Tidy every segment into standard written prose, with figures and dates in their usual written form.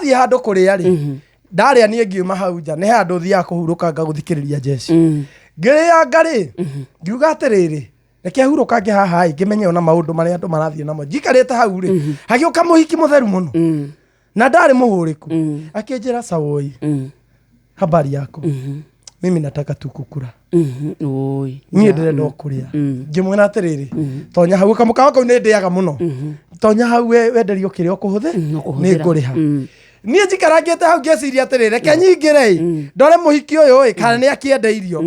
Twathiĩ handũ kũrĩa rĩ, ndarĩa niĩ ngiuma hau nja, nĩ handũ thiaga kũhurũka ngagũthikĩrĩria jeshi. Ngĩrĩanga rĩ, ngiuga atĩrĩrĩ, reke hurũkange haha ĩ, ngĩmenye ona maũndũ marĩa andũ marathiĩ namo. Njikarĩte hau rĩ, hagĩũka mũhiki mũtheru mũno na ndarĩ mũhũrĩku, akĩnjĩra, "Sawoi, habari yako? Mimi nataka tu kukula." Oi. Niĩ ndĩrenda o kũrĩa. Ngĩmwĩra atĩrĩrĩ, tonya hau kamũkawa kau nĩ ndĩaga mũno, tonya hau wenderio kĩrĩa ũkũhũthĩ nĩ Ũkũhũthĩra. ngũrĩha. Niĩ njikarangĩte hau ngĩciria atĩrĩrĩ, reke nyingĩre ĩ, ndore mũhiki ũyũ ĩ kana nĩ akĩenda irio.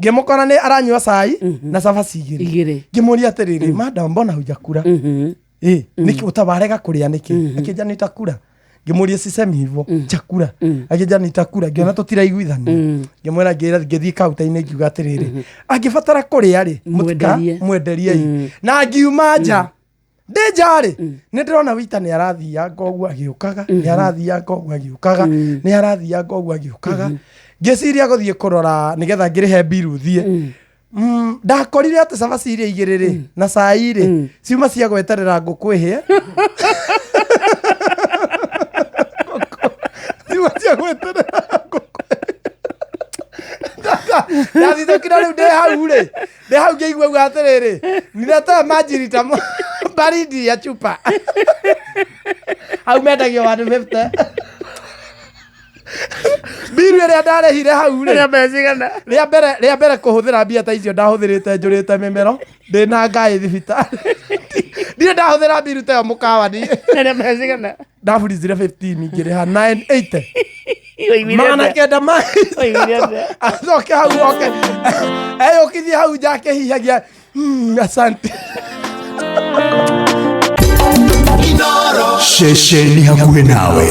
Ngĩmũkora nĩ aranyua cai na cabaci igĩrĩ. Igĩrĩ. Ngĩmũria atĩrĩrĩ, "Madam, mbona hujakula? Ĩ nĩkĩ ũtawarega kũrĩa nĩkĩ?" Akĩnja, "Nitakula." Ngĩmũria, "Sisemi hivyo, chakula." Akĩnja, "Nitakula." Ngĩona tũtiraiguithania, ngĩmwĩra, ngĩra, ngĩthiĩ kaunta-inĩ ngiuga atĩrĩrĩ, angĩbatara kũrĩa rĩ, mũtika Mwenderie. mwenderiei. Na ngiuma nja. Ndĩ nja rĩ, nĩ ndĩrona wita nĩ arathianga ũguo agĩũkaga, nĩ arathianga ũguo agĩũkaga, nĩ arathianga ũguo agĩũkaga. Ngĩciria gũthiĩ kũrora nĩgetha ngĩrĩhe mbiru thiĩ. Ndakorire atĩ cabaci iria igĩrĩ rĩ na cai rĩ ciuma cia gweterera ngũkũ ĩhĩe, ciuma cia gweterera ngũkũ. Ndathithũkire. Rĩu ndĩ hau rĩ, ndĩ hau ngĩigua uga atĩrĩrĩ, "Niletee maji lita baridi ya chupa." Hau mendagio 150. Mbiru ĩrĩa ndarĩhire hau rĩ Rĩa mbeca cigana? Rĩa mbere kũhũthĩra mbia ta icio, ndahũthĩrĩte njũrĩte mĩmero ndĩna ngaĩ thibitarĩ. Ndirĩ ndahũthĩra mbiru ta ĩyo mũkawa niĩ. Rĩa mbeca cigana? Ndaburizire 15, ngĩrĩha 980. Oimire Magana atĩa? kenda ma Oimire atĩa? Acoke hau oke eyũkithie hau nja akĩhihagia, "Asante." Ceceni hakuhĩ nawe.